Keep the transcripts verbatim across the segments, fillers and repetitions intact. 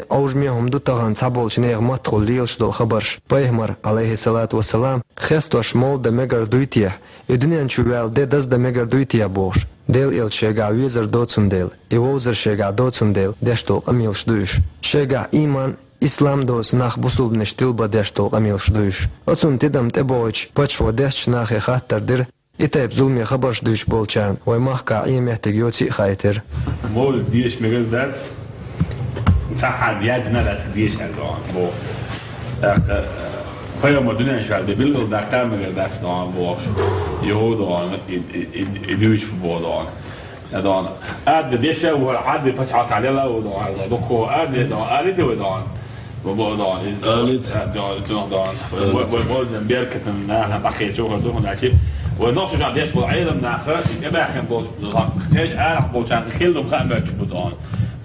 Ӏовжаме хӀума ду тахана цхьаболчу нехан маттахула лелаш долу хабарш. Пайхамар, Ӏалайхиссалату вассалам, хестош мовлад дан мегар дуй те, и дуьнен чу ваьлла де даздан мегар дуй те бохуш. Делан элча шегахь везар доцун дела, и вовзар шегахь доцун дела деш долу къамелаш ду уьш. Шегахь ийман, ислам доцу нах бусулбанаш тилба деш долу къамелаш ду уьш. Оцунна тидам тӀебохуьйтуш, паччахьо дешчу нахе хаттар дира, и тайпа зуламе хабарш дуьйцуш болчарна вай махкахь Ӏен меттиг йоций а хаийтира. Мовлид деша мегар дац, цхьа хьан яздина дац деша аьлла дохьан боху. ТӀаккха, пайхамар дуьнен чохь де билггал даккха мегар дац дохьан бохуш. Йо дохьан, и, и, и, и дуьйцуш боху дохьан. Я дохьан. Ада деша вара, ада пачхьалкхехь лела ву дохьан, дукхо ада дохьан, али де вай дохьан. Бо-, бо-, дон, из-, Амин. Э, дон, дон, дон. Амин. Бо-, бо-, бо-, дон, беркатан наха бахе чохар духун дачи. Вай нохча жан деш бол Ӏелам наха, я бахин бол, дон, теж арах бол чан, хил дум ха меч бу дон.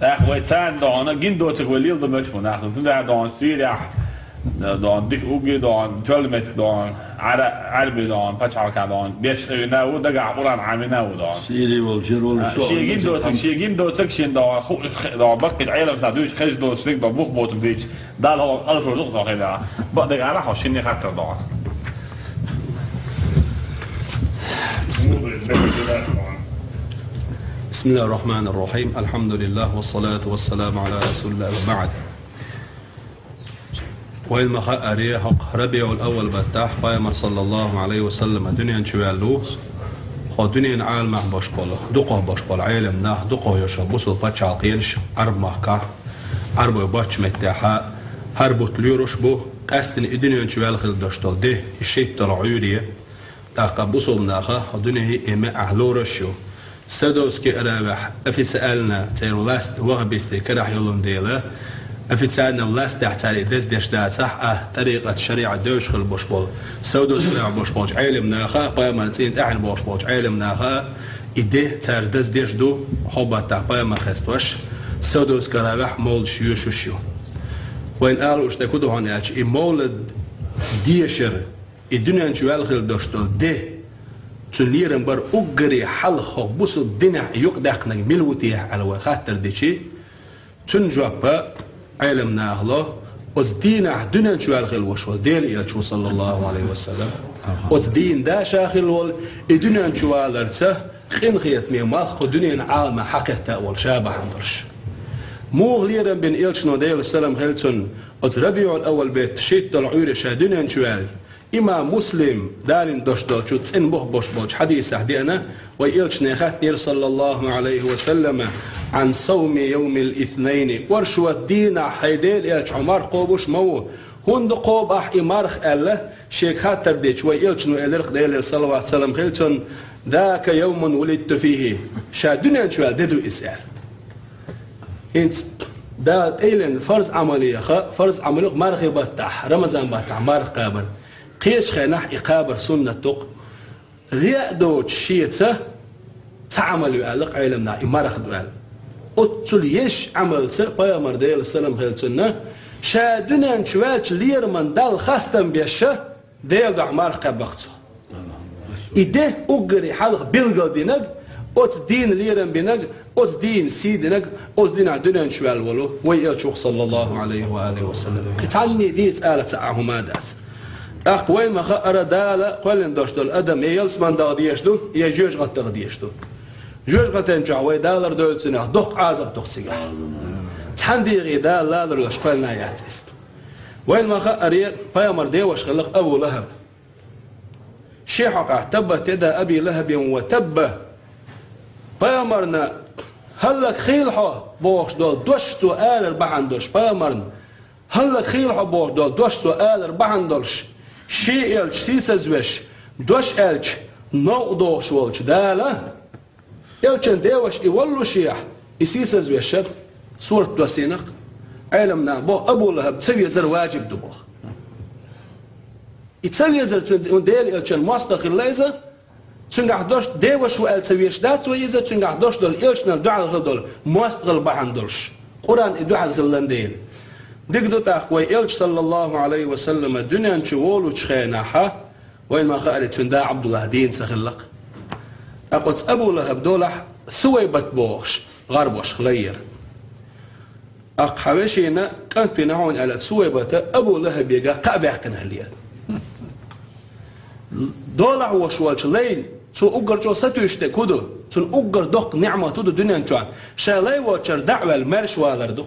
Так, вай цан дон, гин доцик вай лил дум меч бу наха. Тун да дон, Сирия, дон, дик уги дон, чол мет дон, ара, арби дон, пачалка дон, беш на у, дага Къуран амина у дон. Сири вол, жир вол, А, шо, ши гин доцик, ши гин доцик, шин дон, ху-, х-, дон, бакки Ӏелам са душ, хеж доцик, дон, бух ботум дич. Дала хьо алфа рузукъ дохийна. Бакъдерг ара хьо шинне хаттар дохьа. بسم الله الرحمن الرحيم. الحمد لله والصلاة والسلام على رسول الله وبعد. Вайн ма хаъаре, хӀокху Рабиул-Аввал баттахь Пайхамар, саллаллаху Ӏалайхи ва саллам, дуьнен чу ваьлла ву. Хьо дуьненан Ӏаламахь бош болу, дукхах бош болу Ӏелам нах, дукхах йошу бусул пачхьалкхенаш Ӏарб махкахь, Ӏарбой бочу меттехьа, хӀара бутт лоьруш бу, къаьстина и дуьнен чу ваьлла хила дош долу де, и шийтта долу Ӏуьйре. ТӀаккха бусул наха хьо дуьнен и меахь лоруш ю. Саудовский Аравехь официально церан власть ваххабистийн карахь йолун дела, официально властехь цара и деза деш дацахь а, тӀарикъат, шариӀат девзаш хила бош болу, Саудовский Аравехь бош болчу Ӏелам наха, Пайхамар цӀийна тӀаьхьана бохуш болчу Ӏелам наха, и де цара даза деш ду, хьо баттахь Пайхамар хестош, Саудовский Аравехь мовлидаш йоьшуш ю. Вайн ала уьш тӀе ку ду хьуна аьлча, и мовлид дешар, и дуьнен чу ваьлла хила дош долу де, цуьнан лерам бар уггаре хьалха хӀокху бусул динехь юкъадаьккхинарг мила ву техьа аьлла вай хаттар дичи, цуьнан жоппа Ӏелам наха ло, оцу дийнахь дуьнен чу ваьлла хила вош волу Делан элча ву, саллаллаху Ӏалайхи ва саллам. Оцу дийна да ша хила волу, и дуьнен чу валарца къинхетаме малх кху дуьненан Ӏалама хьакхетта а волу ша бахьана долуш. Муха лерам бина элчано, Делан салам хила цунна, оцу Рабиул-Аввал бетта шийтта долу Ӏуьйре ша дуьнен чу ваьлла, Имам Муслим далийна дош долчу цӀена бух бош болчу хьадисехь деана, вай элчане хаьттинера, саллаллаху Ӏалайхи ва саллама, Ӏан савми йовмил итнайни, оршот дийнахь хьайн Делан элча хьо марха кхобуш ма ву, хӀунда кхоба ахь и марха аьлла, шега хаттар дича, вай элчано элира, Делера салават салам хила цунна, дака йовмун вулидту фихи, ша дуьнен чу ваьлла де ду иза аьлла. ХӀинца Дала тӀейленна фарз Ӏамал яха, фарз Ӏамал юкъа мархи баттахь, Рамазан баттахь марха кхабар. Кхечу хенахь и кхабар суннат ду-кх. Риа доцуш шеца ца Ӏамал ю аьлла Ӏелам наха, и марха ду аьлла. Оццул еш Ӏамалца Пайхамар, Делан салам хила цунна, ша дуьнен чу ваьлча лераман Далла хастам беша, Делан дуьхьа марха кхаьбна-кх цо. И де уггаре хьалха билгал динарг, оцу дийна лерам бинарг, оцу дийна сий динарг, оцу дийнахь дуьнен чу ваьлла волу вай элча ву-кх, саллаллаху Ӏалайхи ва алихи ва саллам. Кхин цхьанне дийца ала ца а хӀума дац. ТӀаккха вайн ма хаъара, Дала кхоьллина дош долу адам я ялсаман даха дезаш ду, я жоьжахати даха дезаш ду. Жоьжахатин чохь вай далар доьллу цунах доккха Ӏазап ду-кх цигахь. Цхьана дегӀе Дала лалур лаш кхоьллина яц иза. Вайн ма хаъаре, Пайхамар деваш хилла-кх Абу ЛахӀаб. Шен хьокъехь: «Таббат яда Аби ЛахӀабин ва табба». Пайхамарна: «ХӀаллакьхийла хьо», бохуш долу дош цо алар бахьана долуш, Пайхамарна: «ХӀаллакьхийла хьо», бохуш долу дош цо алар бахьана долуш, шен элча сийсазвеш, дош аьлча, новкъа дохуш волчу Дала, элчан деваш и воллушехь, и сийсазвеш сурат доссийна-кх, Ӏелам наха боху, Абу ЛахӀаб ца везар важиб ду боху. И ца везар цуьнан, Делан элчан мостагӀа хилла иза, цуьнгахь дош деваш ву аьлла ца везаш дац вай иза, цуьнгахь дош долу элчанал дуьхьал хила долу мостагӀал бахьана долуш, Къуръан и дуьхьал хилла дела. Дика ду тӀаккха, вай элча, саллаллаху Ӏалайхи ва саллама, дуьнен чу волучу хенахьа, вайн ма хаъара, цуьнан да Ӏабдуллахь дийна ца хилла-кх. ТӀаккха оцу Абу ЛахӀаб долахь Сувайбат бохуш гӀар бошха лайъяра. Аккха хьан вешина кӀант вина хьуна аьлла, Сувайбата Абу ЛахӀабега кхаъ баьккхина хиллера. Долахь вош волчу лайна, цо уггар чӀогӀа сатуьйсуш дерг хӀун ду? Цунна уггар доккха ниӀмат хӀун ду дуьнен чохь? Ша лай воцчара дӀа а ваьлла, маьрша валар ду.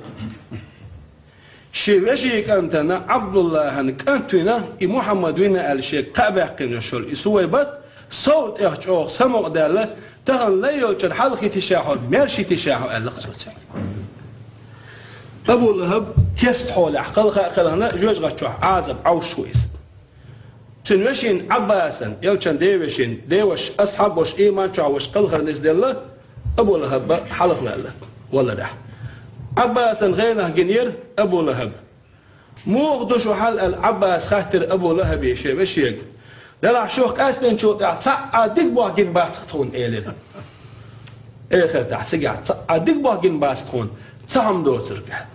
Шен вешин кӀантана ӀабдуллахӀан кӀант вина, и Мухьаммад вина аьлла, шега кхаъ баьккхина йолуш йолу и Сувайбат, сов тӀех чӀогӀа самукъадаьлла, тахана лай йолчара хьалха йитича хьо, маьрша йитича хьо аьлла-кх цо цуьнга. Абу ЛахӀаб кеста хьолехь кхалха а кхелхина, жоьжахати чохь Ӏазап Ӏовшуш ву иза. Цуьнан вешин Ӏаббасан, элчан девешин, деваш, асхьаб ваша, ийман чохь ваша кхалхар нисделла, Абу ЛахӀаб хьалха ваьлла валарехь. Ӏаббасан гӀенах гинера Абу ЛахӀаб. «Муха ду шу хьал?» аьлла, Ӏаббаса хаьттира Абу ЛахӀабе шен вешега. «Делахь шух къаьстинчул тӀаьхьа цхьа а дика бохь гина бац-кх тхуна», элира. Эхартахь цигахь цхьа а дика бохь гина бац тхуна, цхьа хӀума доцург аьлла.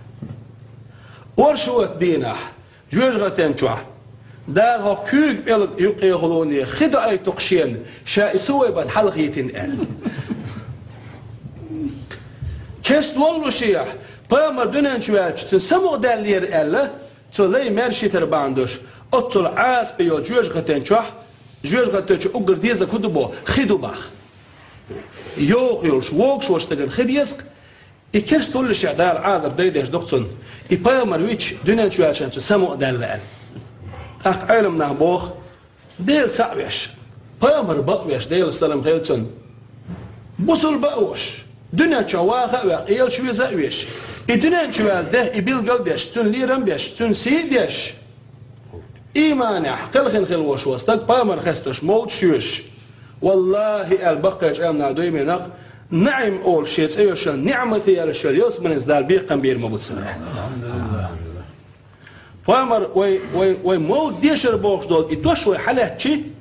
Оршот дийнахь, жоьжахатен чохь, Дала хӀокху куьйга пӀелг юккъехула вуне хи доуьйту-кх шена, ша и Сувайбат хьалха йитина аьлла. Кеста воллушехь, пайхамар дуьнен чу ваьлча, цуьнан самукъадаьллера аьлла, цо лай маьрша йитар бахьана долуш, оццул Ӏазапе йолчу жоьжахатен чохь, жоьжахати чу уггар дезарг хӀун ду боху? Хи ду боху. Йовха йолуш, вогуш волчу стагана хи деза-кх. И кеста воллушехь Дала Ӏазап дайдеш ду-кх цунна. И пайхамар вича, дуьнен чу ваьлча цуьнан самукъадаьлла аьлла. ТӀаккха Ӏеламнах боху, Дела цхьаъ веш, пайхамар бакъвеш, Делан салам хила цунна, бусулба а волуш, дуьнен чохь ваха а ваьккха, и элча веза а веш, и дуьнен чу ваьлла де и билгал а деш, цуьнан лерам а беш, цуьнан сий а деш, ийманехь кхелхина хила волуш волу стаг пайхамар хестош мовлид йоьшуш, валлахӀи аьлла, баккхийчу Ӏеламнаха дуй-м, наӀим олуш шен цӀе йолуш йолу, ниӀмате яьллаш йолу ялсаманица Дала бекхам бийр ма бу цунна. Пайхамар вай, вай, вай мовлид дешар бохуш долу и дош вай хьалаьцчи,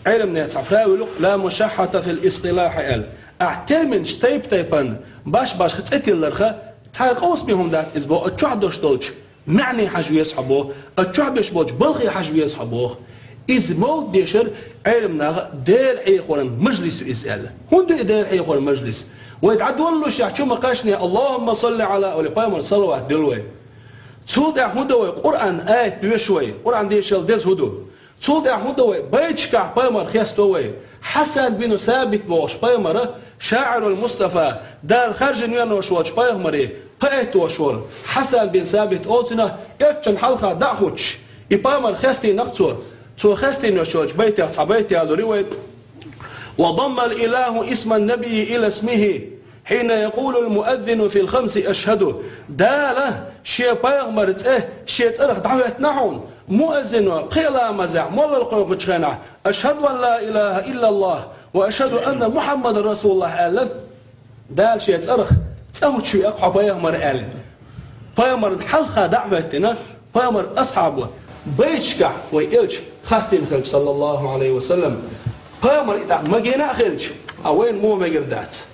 Ӏеламнеца цхьа правило ю-кх, «ла мушаххьата фил истилахьи» аьлла. Ахь терминаш тайп-тайпана, баш-башха цӀе тилларха, цхьа а къовсаме хӀума дац иза боху, оцу чохь долуш долчу маьӀне хьажа веза хьо боху, оцу чохь беш болчу балхе хьажа веза хьо боху. Иза мовлид дешар Ӏеламнаха Делан хьехоран мажлис ю иза аьлла. ХӀунда ю и Делан хьехоран мажлис? Вай дӀадоллушехь чу ма-кхаьчне, «Аллахумма салли Ӏала» олий, пайхамар салават дуьллу вай. Цул тӀаьхьа хӀун до вай? Къуръан аят доьшу вай. Къуръан дешал деза хӀун ду? Цул тӀаьхьа хӀун до вай? Байташкахь пайхамар хесто вай. Хьасан бин Сабит бохуш пайхамара, шаӀирул Мустафа, Дала хаьржина венош волчу пайхамаре, поэт волуш волу Хьасан бин Сабит олу цунах, элчан хьалха дӀа а хӀуттуш, и пайхамар хестийна-кх цо. Цо хестийна йолчу байтех цхьа байт ялур ю вай: «Ва даммал илаху исман набийи ила исмихи, хьина якъулул муаззину фил хамси ашхаду». Дала шен пайхамар цӀе шен цӀарах дӀахӀоьттина хьуна, муаззино пхеа ламазехь молла кхойкхучу хенахь: «Ашхаду ан ла илаха иллаллах ва ашхаду анна Мухаммадан расулуллах», аьлла. Дала шен цӀарах цӀа хӀуттуш веа-кх хьо, пайхамар, аьлла. Пайхамарна хьалха дӀа а хӀоьттина, пайхамар асхьабо, байташкахь вай элча хастийна хилча, саллаллаху Ӏалайхи ва саллам, пайхамар и тӀаккха магийна а хилча, а вайна муха мегар дац?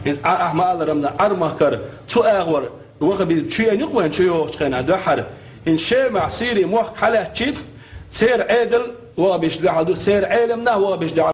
ХӀинца а, ахьа ма-аллара, Ӏармахкара цу агӀор ваххабизм чу еана ю-кх вайн чу йогӀучу хенахь дуьххьара. ХӀинца Шемахь, Сири мохк хьалаьцчи, церан Ӏедал ваххабисташ дуьхьал ду, церан Ӏеламнах ваххабисташ дуьхьал.